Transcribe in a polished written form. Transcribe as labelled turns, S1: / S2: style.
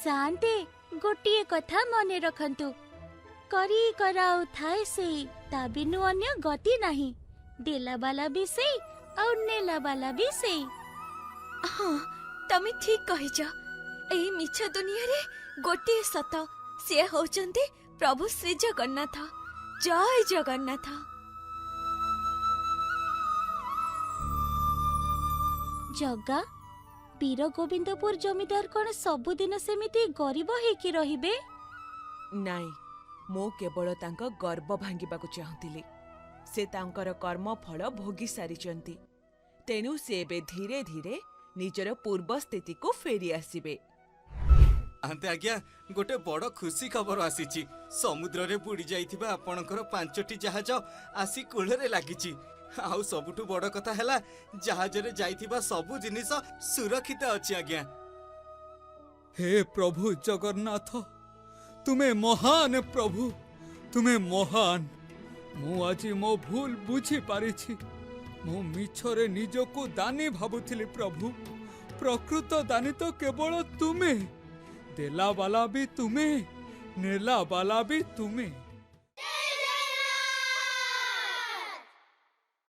S1: ସାଆନ୍ତେ, ଗୋଟିଏ କଥା ମନେ ରଖନ୍ତୁ, କରି କରାଉଥାଏ ସେଇ, ତା ବିନୁ ଅନ୍ୟ ଗତି ନାହିଁ। ଦେଲାବାଲା ବି ସେଇ ଆଉ ନେଲାବାଲା ବି ସେଇ।
S2: ହଁ, ତମେ ଠିକ କହିଛ। ଏଇ ମିଛ ଦୁନିଆରେ ଗୋଟିଏ ସତ, ସିଏ ହଉଛନ୍ତି ପ୍ରଭୁ ଶ୍ରୀ ଜଗନ୍ନାଥ। ଜୟ ଜଗନ୍ନାଥ।
S1: ଜଗା, ବୀର ଗୋବିନ୍ଦପୁର ଜମିଦାର କଣ ସବୁଦିନ ସେମିତି ଗରିବ ହେଇକି ରହିବେ?
S3: ନାଇଁ, ମୁଁ କେବଳ ତାଙ୍କ ଗର୍ବ ଭାଙ୍ଗିବାକୁ ଚାହୁଁଥିଲି। ସେ ତାଙ୍କର କର୍ମଫଳ ଭୋଗି ସାରିଛନ୍ତି, ତେଣୁ ସେ ଏବେ ଧୀରେ ଧୀରେ ନିଜର ପୂର୍ବ ସ୍ଥିତିକୁ ଫେରି ଆସିବେ।
S4: ଆନ୍ତେ ଆଜ୍ଞା, ଗୋଟେ ବଡ଼ ଖୁସି ଖବର ଆସିଛି। ସମୁଦ୍ରରେ ବୁଡ଼ି ଯାଇଥିବା ଆପଣଙ୍କର 5ଟି ଜାହାଜ ଆସି କୂଳରେ ଲାଗିଛି। ଆଉ ସବୁଠୁ ବଡ଼ କଥା ହେଲା, ଜାହାଜରେ ଯାଇଥିବା ସବୁ ଜିନିଷ ସୁରକ୍ଷିତ ଅଛି ଆଜ୍ଞା।
S5: ହେ ପ୍ରଭୁ ଜଗନ୍ନାଥ, ତୁମେ ମହାନ ପ୍ରଭୁ, ତୁମେ ମହାନ। ମୁଁ ଆଜି ମୋ ଭୁଲ ବୁଝିପାରିଛି। ମୁଁ ମିଛରେ ନିଜକୁ ଦାନୀ ଭାବୁଥିଲି ପ୍ରଭୁ। ପ୍ରକୃତ ଦାନୀ ତ କେବଳ ତୁମେ। ଦେଲାବାଲା ବି ତୁମେ, ନେଲାବାଲା ବି ତୁମେ।